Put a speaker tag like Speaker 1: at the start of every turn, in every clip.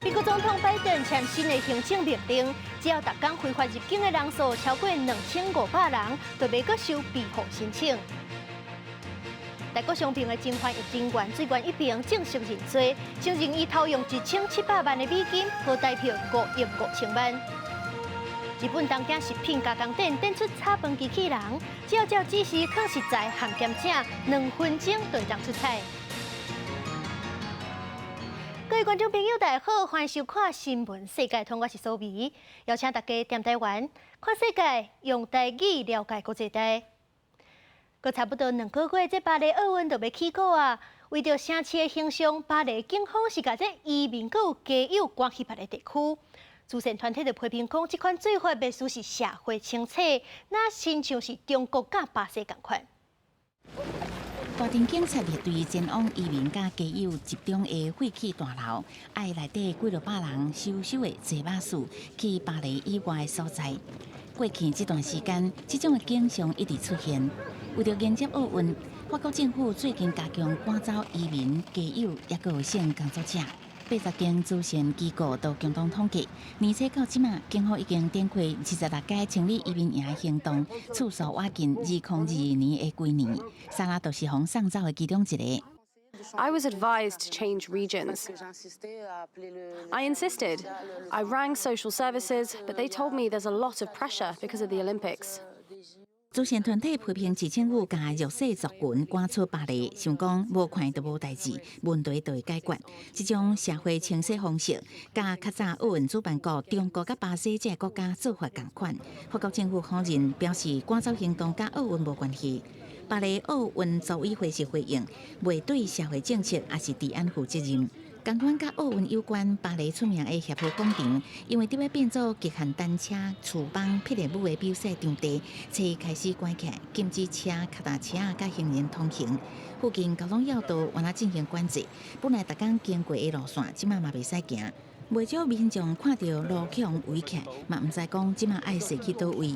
Speaker 1: 美國總統拜登簽新的行政命令，只要逐工非法入境的人數超過2500人，就袂閣收庇護申請。泰國傷病的偵犯人員水原一平正式認罪，承認伊偷用1700萬的美金，合台幣5億5000萬。日本東京食品加工店展出炒飯機器人，只要照指示囥食材和鹹醬，2分鐘就會當出菜。各位觀眾朋友，大家好，歡迎收看《新聞世界通》，我是蘇美，邀請大家踮台灣看世界，用台語了解國際大。閣差不多2個月，這巴黎奧運就欲起鼓啊！為著城市的形象，巴黎警方是共這移民閣有街友趕去別个地區。慈善團體就批評講，這款做法袂輸是社會清洗，若親像是中國佮巴西仝款。
Speaker 2: 大陣警察列隊前往移民佮街友集中的廢棄大樓，愛內底幾落百人嗖嗖的坐巴士去巴黎以外的所在。過去這段時間，這種的景象一直出現。為著迎接奧運，法國政府最近加強趕走移民、街友，抑閣有性工作者。80間慈善機構都共同統計，年初到這馬，警方已經展開26屆清理移民營的行動，次數倚近2022年的規年。莎拉就是予送走的其中一個。
Speaker 3: I was advised to change regions. I insisted. I rang social services, but they told me there's a lot of pressure because of the Olympics.
Speaker 2: 慈善團體批評市政府共弱勢族群趕出巴黎，想講無看就無代誌，問題就會解決。這種社會清洗方式，佮較早奧運主辦國中國佮巴西這個國家做法仝款。法國政府否認，表示趕走行動佮奧運無關係。巴黎奧運組委會是回應，袂對社會政策抑是治安負責任。仝款佮奧運有關，巴黎出名的協和廣場，因為佇欲變做極限單車廚幫霹靂舞的比賽場地，初一開始關起來，禁止車、跤踏車佮行人通行。附近交通要道原來進行管制，本來逐工經過的路線，這馬嘛袂使行。袂少民眾看著路予人圍起來，嘛毋知講這馬愛駛去佗位。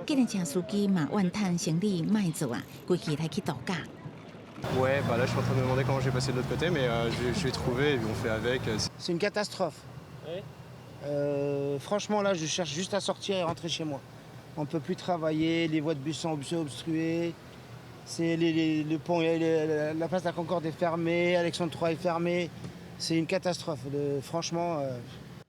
Speaker 2: 計程車司機嘛怨嘆生理莫做啊，規氣來去度假。
Speaker 4: Ouais, bah là je suis en train de me demander comment j'ai passé de l'autre côté, mais je vais trouver et puis on fait avec.
Speaker 5: C'est une catastrophe.
Speaker 4: Oui.
Speaker 5: Franchement, là, je cherche juste à sortir et rentrer chez moi. On ne peut plus travailler, les voies de bus sont obstruées. C'est le pont, la place de la Concorde est fermée, Alexandre III est fermé. C'est une catastrophe. Franchement.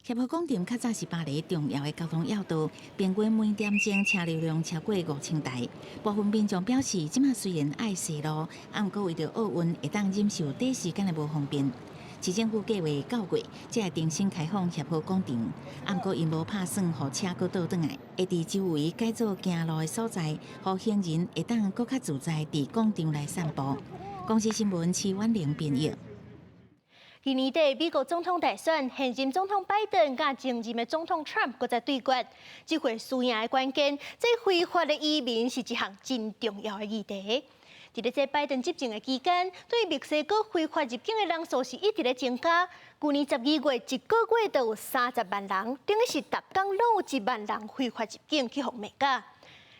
Speaker 2: 協和廣場較早是巴黎重要的交通要道，平均每點鐘車流量超過5000台。部分民眾表示，這馬雖然愛踅路，毋過為著奧運會當忍受短時間的無方便。市政府計劃9月才會重新開放協和廣場，毋過𪜶無拍算予車閣倒轉來，會佇周圍改做行路的所在，予行人會當閣較自在佇廣場內散步。公視新聞徐婉玲編譯。
Speaker 1: 今年底美國總統大選，現任總統拜登佮前任的總統 Trump 閣再對決，這回輸贏的關鍵，這非法的移民是一項真重要的議題。佇咧這拜登執政的期間，對墨西哥非法入境的人數是一直咧增加。舊年12月一個月就有30萬人，等於是逐工攏有1萬人非法入境去予罵甲。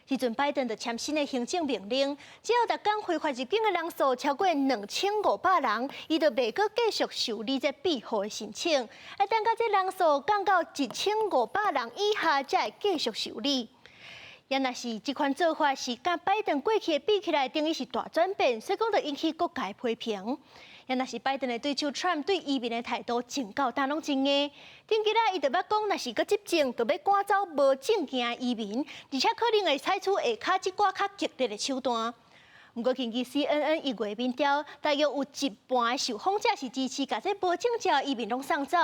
Speaker 1: 時陣拜登就簽新的行政命令，只要逐工非法入境的人數超過2500人，伊就袂閣繼續受理這庇護的申請。愛等到這人數降到1500人以下，才會繼續受理。也若是這款做法是佮拜登過去的比起來，等於是大轉變，所以講就引起各界批評。也若是拜登的對手 Trump 對移民的態度真夠膽攏真硬。頂幾仔伊就捌講，若是閣執政，就欲趕走無證件的移民，而且可能會採取下跤這寡較激烈的手段。毋過根據 CNN 1月民調，大約有一半的受訪者是支持共這無證照移民攏送走。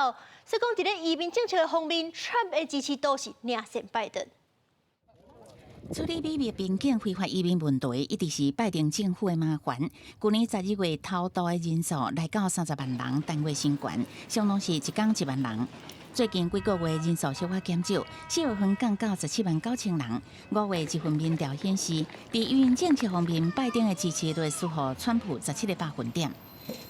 Speaker 1: 所以講，佇咧移民政策的方面，Trump 的支持度是領先拜登。
Speaker 2: 處理美墨邊境非法移民問題，一直是拜登政府的麻煩。舊年12月偷渡的人數來到30萬人，單月新懸，相當是一工1萬人。最近幾個月人數小可減少，4月份降到17萬9千人。5月一份民調顯示，佇移民政策方面，拜登的支持率輸予川普17個百分點。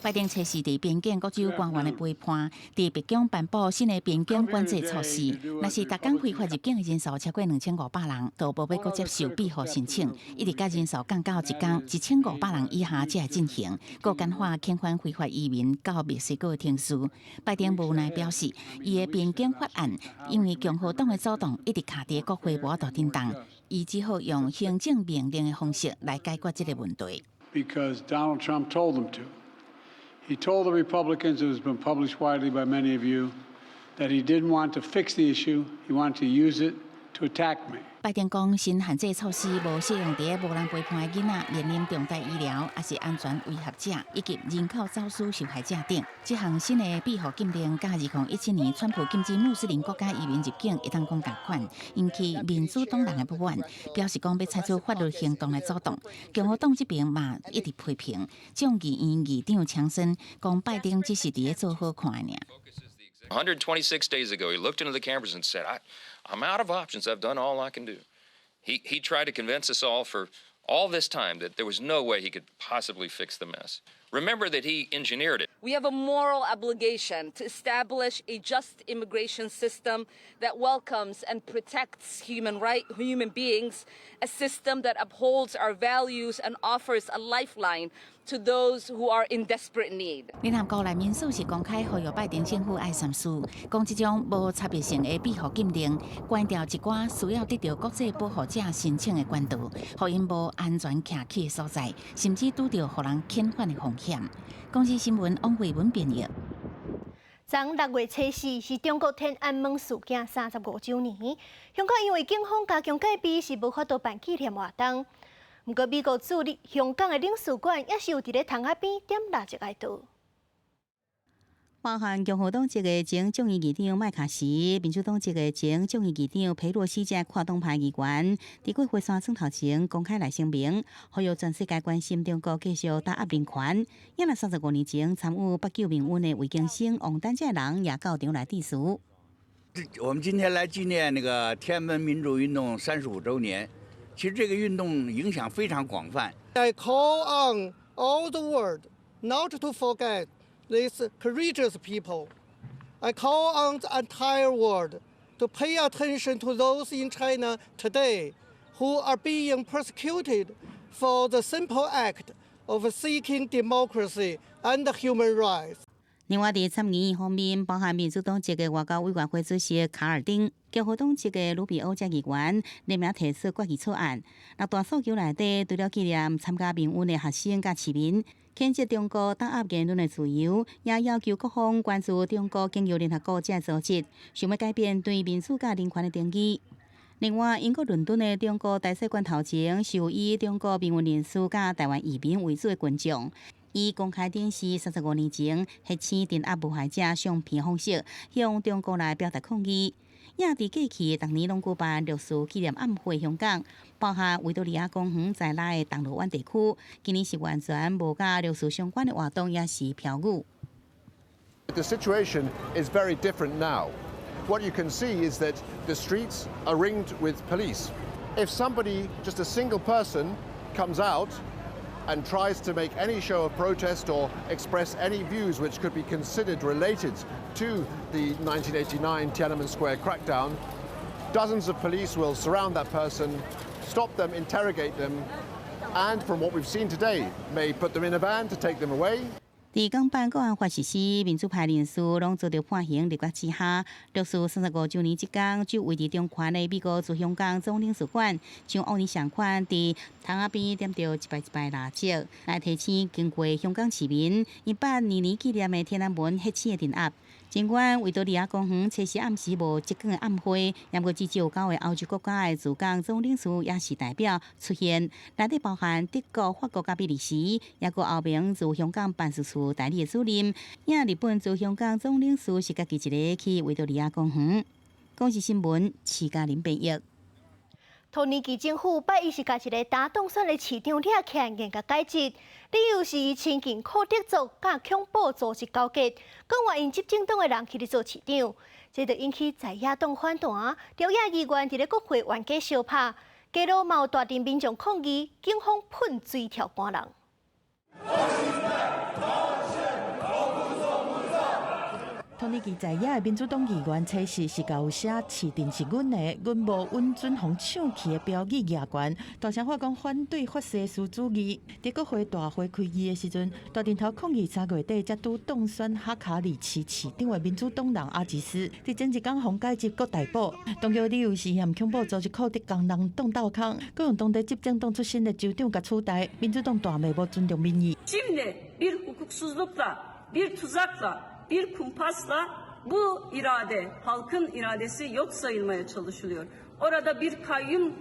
Speaker 2: 拜登測試佇邊境各州官員的陪伴，佇白宮頒布新的邊境管制措施。若是逐工非法入境的人數超過2500人，就無欲閣接受庇護申請，一直共人數降到一工1500人以下才會進行。閣簡化遣返非法移民到墨西哥的程序。拜登無奈表示，伊的邊境法案因為共和黨的阻擋，一直卡佇國會無法度振動，伊只好用行政命令的方式來解決這個問題。
Speaker 6: Because Donald Trump told them to. He told the Republicans, it has been published widely by many of you, that he didn't want to fix the issue, he wanted to use it to attack me.
Speaker 2: 拜登講，新限制措施無適用佇無人陪伴的囡仔、面臨重大醫療抑是安全威脅者，以及人口走私受害者等。這項新的庇護禁令，佮2017年川普禁止穆斯林國家移民入境會當講仝款，引起民主黨人的不滿，表示講欲採取法律行動來阻擋。共和黨這邊嘛一直批評，眾議院議長強生講拜登只是佇咧做好看的爾。
Speaker 7: 126 days ago, he looked into the cameras and said, "I'm out of options. I've done all I can do." He tried to convince us all for all this time that there was no way he could possibly fix the mess. Remember that he engineered it.
Speaker 8: We have a moral obligation to establish a just immigration system that welcomes and protects human beings, a system that upholds our values and offers a lifeline to those who are in desperate need.
Speaker 2: 聯合國難民署是公開呼籲拜登政府愛三思，講這種無差別性的庇護禁令，關掉一寡需要得著國際保護者申請的管道，予𪜶無安全徛起的所在，甚至拄著予人遣返的風險。公視新聞王慧文編譯。
Speaker 1: 昨6月初四是中國天安門事件35週年，香港因為警方加強戒備，是無法度辦紀念活動。毋過美國駐香港的領事館也是有佇咧窗仔邊點蠟燭哀悼。
Speaker 9: 包含共和黨籍的前眾議院長麥卡錫、民主黨籍的前眾議院長佩洛西這跨黨派議員，佇國會山莊頭前公開來聲明，呼籲全世界關心中國繼續打壓人權。也若35年前參與八九民運的魏京生、王丹這人也到場來致辭。
Speaker 10: 我們今天來紀念那個天安門民主運動35週年，其實這個運動影響非常廣泛。
Speaker 11: I call on all the world not to forget these courageous people. I call on the entire world to pay attention to those in China today who are being persecuted for the simple act of seeking democracy and human rights.
Speaker 9: 另外，佇參議院方面，包含民主黨籍的外交委員會主席卡爾丁、共和黨籍的魯比歐這議員聯名提出決議草案。六大訴求內底，除了紀念參加民運的學生佮市民，譴責中國打壓言論的自由，也要求各方關注中國經由聯合國這組織，想欲改變對民主佮人權的定義。另外，英國倫敦的中國大使館頭前，是以中國民運人士佮台灣移民為主的群眾，以公開展示35年前血腥鎮壓無害者相片方式，向中國來表達抗議。也佇過去逐年攏舉辦六四紀念暗會，香港包含維多利亞公園在內的銅鑼灣地區，今年是完全無佮六四相關的活動，抑是標語。
Speaker 12: The situation is very different now. What you can see is that the streets are ringed with police. If somebody, just a single person, comes out and tries to make any show of protest or express any views which could be considered related to the 1989 Tiananmen Square crackdown, dozens of police will surround that person, stop them, interrogate them, and from what we've seen today, may put them in a van to take them away.
Speaker 9: 佇港版國安法實施，民主派人士攏遭著判刑立決之下，六四35週年這工，就位佇中環的美國駐香港總領事館，像往年仝款，佇窗仔邊點著一排一排蠟燭，來提醒經過香港市民，𪜶捌年年紀念的天安門血腥的鎮壓。儘管維多利亞公園初四暗時無這款的暗會，毋過至少有九個歐洲國家的駐港總領事抑是代表出現，內底包含德國、法國佮比利時，抑閣歐盟駐香港辦事處代理的主任，也日本駐香港總領事是家己一个去維多利亞公園。公視新聞，徐嘉玲編譯。
Speaker 1: 土耳其政府拜一是共一个焦當選的市長掠起來嚴格解職，理由是伊親近庫德族佮恐怖組織勾結，講話𪜶執政黨的人去咧做市長，這就引起在野黨反彈，朝野議員佇咧國會冤家相拍，街路嘛有大陣民眾抗議，警方噴水柱趕人。
Speaker 13: 土耳其在野的民主黨議員測試是共有寫市鎮是阮的，阮無允准予搶去的標語舉懸，大聲喊講反對法西斯主義。佇國會大會開議的時陣，大陣頭抗議3月底才拄當選哈卡里市市長的民主黨人阿吉斯，佇前一工予解職閣逮捕。當局理由是嫌恐怖組織庫德工人黨鬥空，閣用當地執政黨出身的州長共取代，民主黨大罵無尊重民意。
Speaker 14: Şimdi bir hukuksuzlukla, bir tuzakla, bir kumpasla bu irade, halkın iradesi yok sayılmaya çalışılıyor. Orada bir kayyum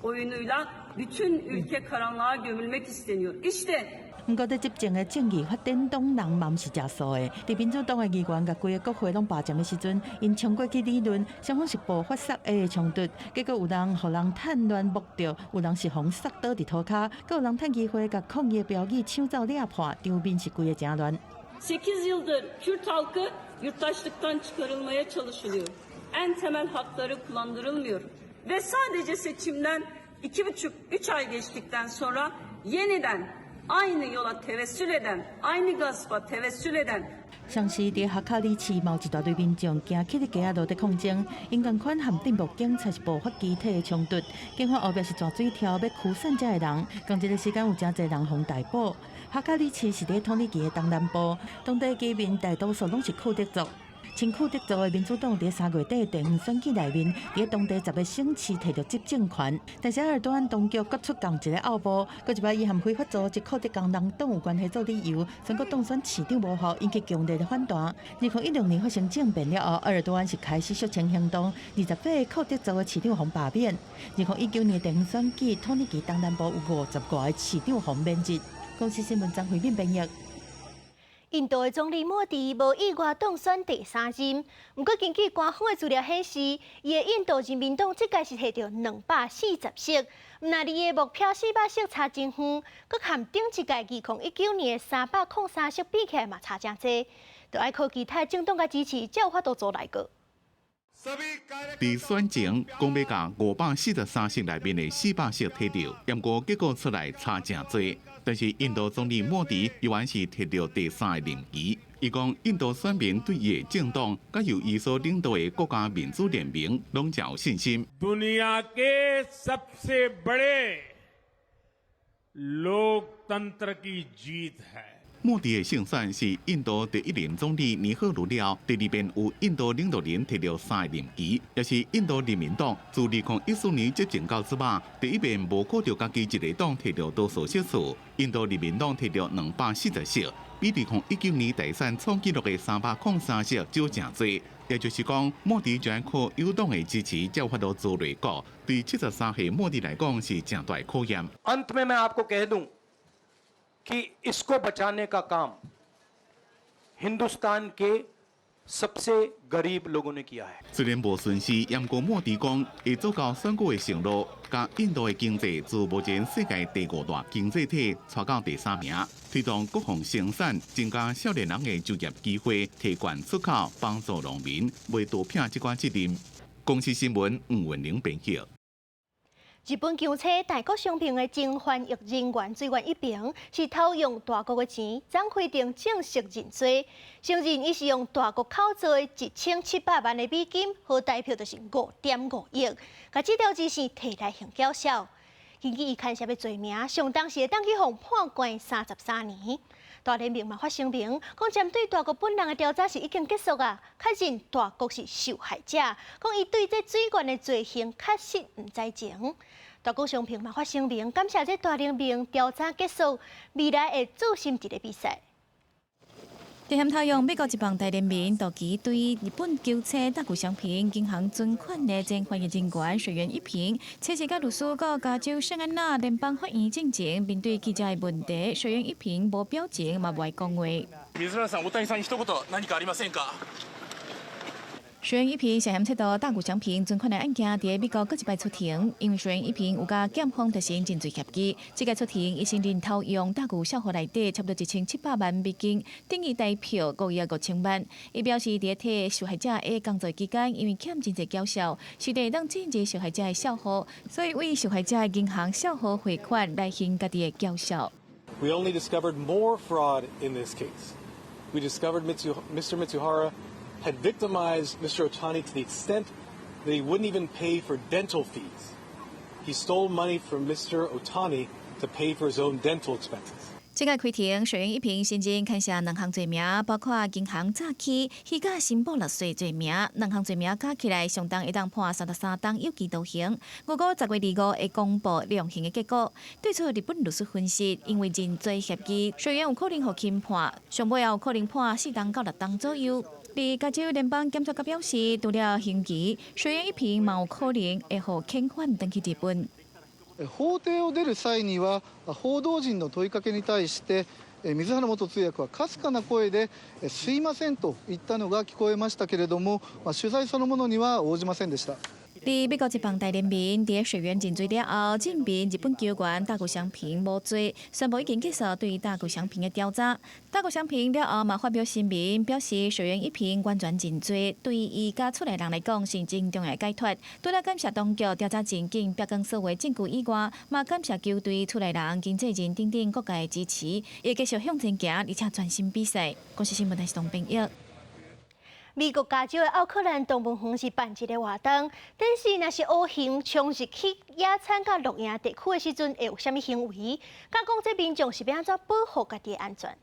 Speaker 14: oyunuyla bütün ülke karanlığa gömülmek isteniyor. İşte
Speaker 13: 毋過，佇執政的正義發展黨人嘛毋是食素的。佇民主黨的議員共規个國會攏霸佔的時陣，𪜶衝過去理論，雙方是爆發殺的衝突，結果有人予人趁亂摸著，有人是予殺倒佇塗跤，閣有人趁機會共抗議的標語搶走掠破，場面是規个誠亂。
Speaker 14: 8 yıldır Kürt halkı yurttaşlıktan çıkarılmaya çalışılıyor. En temel hakları kullandırılmıyor. Ve sadece seçimden 2,5-3 ay geçtikten sonra yeniden aynı yola tevessül eden, aynı gaspa tevessül eden
Speaker 13: 同時，佇哈卡里市嘛有一大堆民眾行去佇街仔路佇抗爭，𪜶仝款和鎮暴警察是爆發肢體的衝突，警方後壁是蛇水柱欲驅散遮的人，仝一个時間有誠濟人予逮捕。哈卡里市是佇土耳其的東南部，當地居民大多數攏是庫德族。親庫德族的民主黨佇3月底地方選舉內面，佇當地10个省市摕著執政權。但是埃爾多安當局閣出仝一个奧步，閣一擺以和非法組織庫德工人黨有關係做理由，宣告當選市長無效，引起強烈的反彈。2016年發生政變了後，埃爾多安是開始肅清行動，28个庫德族的市長予罷免。2019年地方選舉，土耳其東南部有50外个市長予免職。公視新聞張惠敏編譯。
Speaker 1: 印度的總理莫迪無意外當選第三任，毋過根據官方的資料顯示，伊的印度人民黨這屆是摕著240席，毋但離伊的目標400席差真遠，閣和頂一屆2019年的303席比起來嘛差誠濟，著愛靠其他政黨的支持，才有法度組內閣。
Speaker 15: 佇選前講欲共543席內面的400席摕著，毋過結果出來差誠濟。但是印度總理莫迪猶原是摕著第三个任期。伊講印度選民對伊的政黨，佮由伊所領導的國家民主聯盟攏誠有信心。
Speaker 16: दुनिया के सबसे बड़े लोकतंत्र की जीत है。
Speaker 15: 莫迪的勝選是印度第一任總理尼赫魯了後，第二遍有印度領導人摕著三个任期，也是印度人民黨自2014年執政到這擺，第一遍無靠著家己一个黨摕著多數席次。印度人民黨摕著240席，比2019年大選創紀錄的303席少誠濟。也就是講，莫迪就愛靠友黨的支持，才有法度組內閣。對73歲莫迪來講，是誠大考驗。
Speaker 17: अंत में मैं आपको कह दूं कि इसको बचाने का काम हिंदुस्तान के सबसे गरीब लोगों ने किया है。
Speaker 15: 雖然無順勢，毋過莫迪講會做到選舉的承諾，共印度的經濟自目前世界第五大經濟體，帶到第三名，推動國防生產，增加少年人的就業機會，提懸出口，幫助農民，袂倒撇這寡責任。公視新聞吳文玲編譯。
Speaker 1: 日本強冊大谷翔平的前翻譯人員水原一平是偷用大谷的錢，昨開庭正式認罪，承認伊是用大谷口座的1700萬的美金，合台票就是5.5億，共這條支線提來還繳銷。根據伊牽涉的罪名，上重是會當去予判關33年。大聯盟嘛發聲明，講針對大谷本人的調查是已經結束啊，確認大谷是受害者，講伊對這水原的罪行確實毋知情。大谷翔平嘛發聲明，感謝這大聯盟調查結束，未來會專心佇咧比賽。
Speaker 18: 涉嫌偷用美國職棒大聯盟道奇對日本球星大谷翔平銀行存款的前翻譯人員水原一平，此時佮律師到加州聖安娜聯邦法院進前，面對記者的問題，水原一平無表情，嘛無愛講話。
Speaker 19: 水原さん、大谷さんに一言何かありませんか？
Speaker 18: 水原一平涉嫌竊盜大谷翔平存款的案件，佇美國閣一擺出庭，因為水原一平有佮檢方達成認罪協議，這擺出庭，伊承認偷用大谷帳戶內底差不多1700萬美金，等於台票5億5千萬。伊表示，佇替受害者的工作期間，因為欠真濟繳數，是得當進入受害者的帳戶，所以為受害者的銀行帳戶匯款來還家己的繳數。
Speaker 4: We only discovered more fraud in this case. We discovered Mr. Mitsuhara
Speaker 20: had victimized Mr. Otani to the extent that he wouldn't even pay for dental fees. He stole money from Mr. Otani to pay for his own dental expenses.
Speaker 18: 這個開庭，水原一平承認牽涉兩項罪名，包括銀行詐欺、虛假申報納稅罪名。兩項罪名加起來，上重會當判33冬有期徒刑。預估10月25會公布量刑的結果。對此，日本律師分析，因為認罪協議，水原有可能予輕判，上尾也有可能判4冬到6冬左右。而加州聯邦檢察局表示，除了刑期，水原一平嘛有可能會予遣返轉去日本。
Speaker 11: 法廷を出る際には報道陣の問いかけに対して水原元通訳はかすかな声で「すいません」と言ったのが聞こえましたけれども、取材そのものには応じませんでした。
Speaker 18: 佇美國職棒大聯盟，佇水原認罪了後，證明日本球員大谷翔平無罪，宣布已經結束對大谷翔平的調查。大谷翔平了後嘛發表聲明，表示水原一平完全認罪，對伊佮厝內人來講是真重要的解脫。除了感謝當局調查真緊，曝光所有證據以外，嘛感謝球隊、厝內人、經紀人等等各界的支持，會繼續向前行，而且專心比賽。公視新聞台是董編譯。
Speaker 1: 美國加州的奧克蘭動物園是辦一个活動，但是若是烏熊衝入去野餐佮露營地區的時陣，會有啥物行為？佮講這民眾是欲按怎保護家己的安全？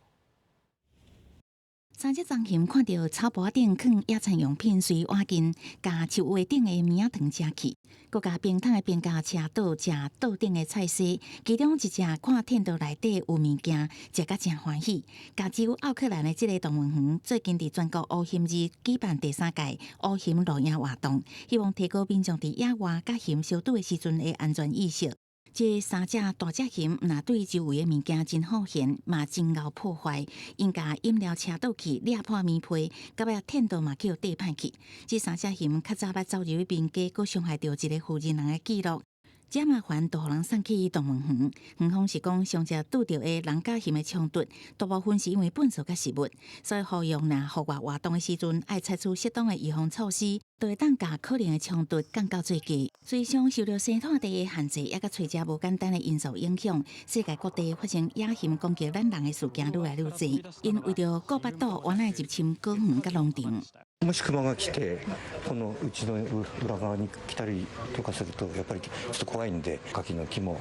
Speaker 2: 三隻棕熊看著草埔頂囥野餐用品，隨倚近，共樹葉頂的棉仔糖食去，閣共冰桶的冰膠車倒食桌頂的菜絲。其中一隻看天桌內底有物件，食甲誠歡喜。加州奧克蘭的這个動物園最近佇全國烏熊日舉辦第三屆烏熊露營活動，希望提高民眾佇野外佮熊相拄的時陣的安全意識。這三隻大隻熊若對周圍的物件真好閒，嘛真𠢕破壞，𪜶共飲料車倒去，掠破棉被，到尾天桌嘛去予硩歹去。這三隻熊較早捌走入去民家，閣傷害著一个負責人的記錄。這麻煩就予人送去動物園。園方是講，上次拄著的人佮熊的衝突，大部分是因為糞埽佮食物，所以呼籲若戶外活動的時陣，愛採取適當的預防措施，就會當共可能的衝突降到最低。隨上受著生態地的限制，抑閣揣食無簡單的因素影響，世界各地發生野熊攻擊咱人的事件愈來愈濟。𪜶為著顧腹肚，原來入侵果園佮農場。
Speaker 21: もしクマが来てこのうちの裏側に来たりとかするとやっぱりちょっと怖いんで柿の木も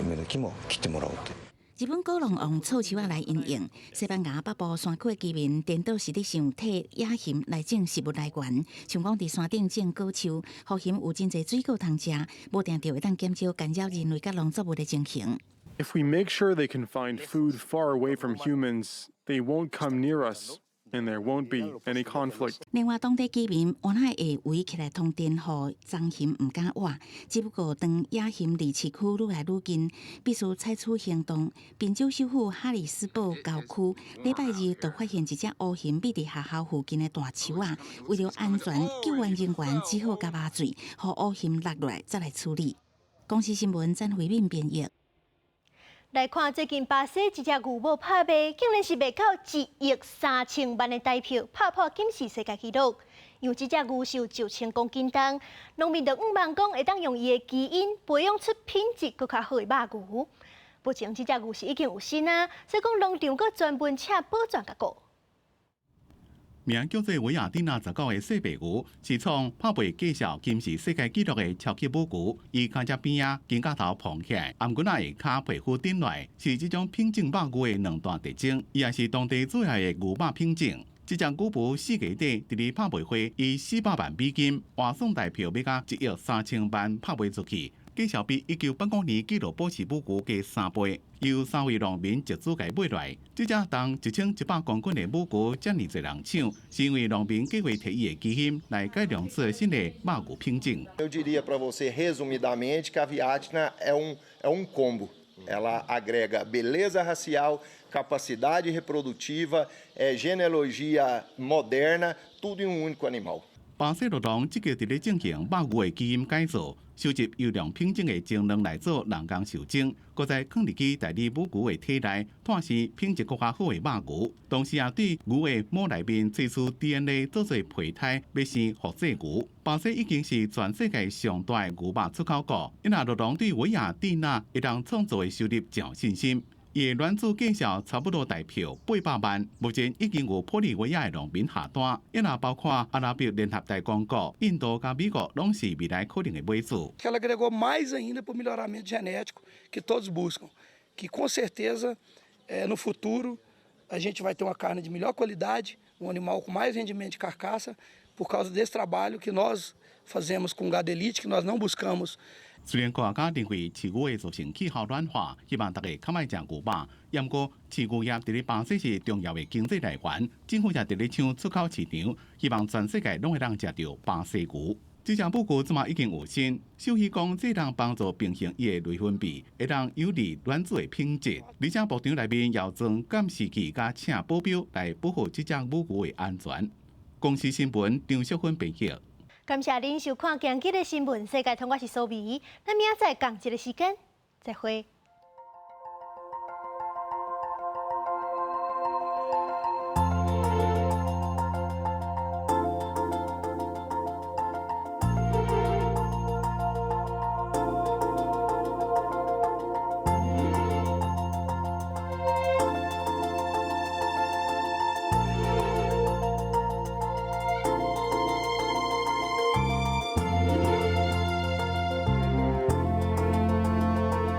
Speaker 21: 梅の木も切ってもらおうと。
Speaker 2: 日本果農用臭樹仔來因應。西班牙北部山區的居民顛倒是咧想替野熊來種食物來源，像講佇山頂種果樹，予熊有真濟水果通食，無定著會當減少干擾人類佮農作物的情形。
Speaker 22: If we make sure they can find food far away from humans, they won't come near us. And there won't be any conflict.
Speaker 2: 另外，當地居民原來會圍起來通電，予棕熊毋敢倚。只不過，當野熊離市區愈來愈近，必須採取行動。賓州首府哈里斯堡郊區禮拜二就發現一隻烏熊覕佇學校附近的大樹仔，為著安全，救援人員只好加麻醉，予烏熊落來再來處理。公視新聞曾慧敏編譯。
Speaker 1: 來看最近巴西一隻牛母拍賣，竟然是賣到1億3千萬的台票，拍破金氏世界紀錄。因為這隻牛瘦9000公斤重，農民就向望講會當用伊的基因培養出品質閣較好的肉牛。目前這隻牛是已經有身啊，所以講農場閣專門請保全共顧。
Speaker 15: 名叫做維亞蒂娜19的細白牛，是創拍賣價數金氏世界紀錄的超級母牛。伊尻脊邊仔，肩胛頭膨起來，頷頸仔下跤皮膚頂來，是這種品種肉牛的兩大特徵。伊也是當地主要的牛肉品種。這隻牛母4月底佇咧拍賣會以400萬美金換算台票，欲共1億3千萬拍賣出去。價數比1985年紀錄保持母牛加3倍，由三位農民集資共買來。這隻重1100公斤的母牛遮爾濟人搶，是因為農民計劃提伊的基因來改良出新的肉牛品種。
Speaker 23: Eu diria para você resumidamente que a Viatina é um combo. Ela agrega beleza racial, capacidade reprodutiva, genealogia moderna, tudo em um único animal.
Speaker 15: 巴西酪農積極佇咧進行肉牛的基因改造，收集優良品種的精卵來做人工受精，閣再囥入去代理母牛的體內，誕生品質閣較好的肉牛。同時也對牛的母內面提取 DNA 做做胚胎，欲生複製牛。巴西已經是全世界上大的牛肉出口國，因此酪農對維亞蒂娜會當創造的收入誠有信心。伊的卵子價數差不多代表800萬。目前已經有玻利維亞的農民下單，也若包括阿拉伯聯合大公國、印度佮美國，攏是未來可能的買主。
Speaker 3: Ela agregou mais ainda para o melhoramento genético que todos buscam, que com certeza no futuro a gente vai ter uma carne de melhor qualidade, um animal com mais rendimento de carcaça, por causa desse trabalho que nós fazemos com gado elite, que nós não buscamos
Speaker 15: 雖然科學家認為飼牛會造成氣候暖化，希望大家較莫食牛肉。毋過飼牛業佇咧巴西是重要的經濟來源，政府也佇咧搶出口市場，希望全世界攏會當食著巴西牛。這隻母牛這馬已經有身，獸醫講這通幫助平衡伊的內分泌，會當有利卵子的品質。而且牧場內面要裝監視器，佮請保鏢來保護這隻母牛的安全。公視新聞張淑芬編譯。
Speaker 1: 感謝恁收看今日的新聞世界通，我是蘇美，咱明仔載仝一个時間，再會。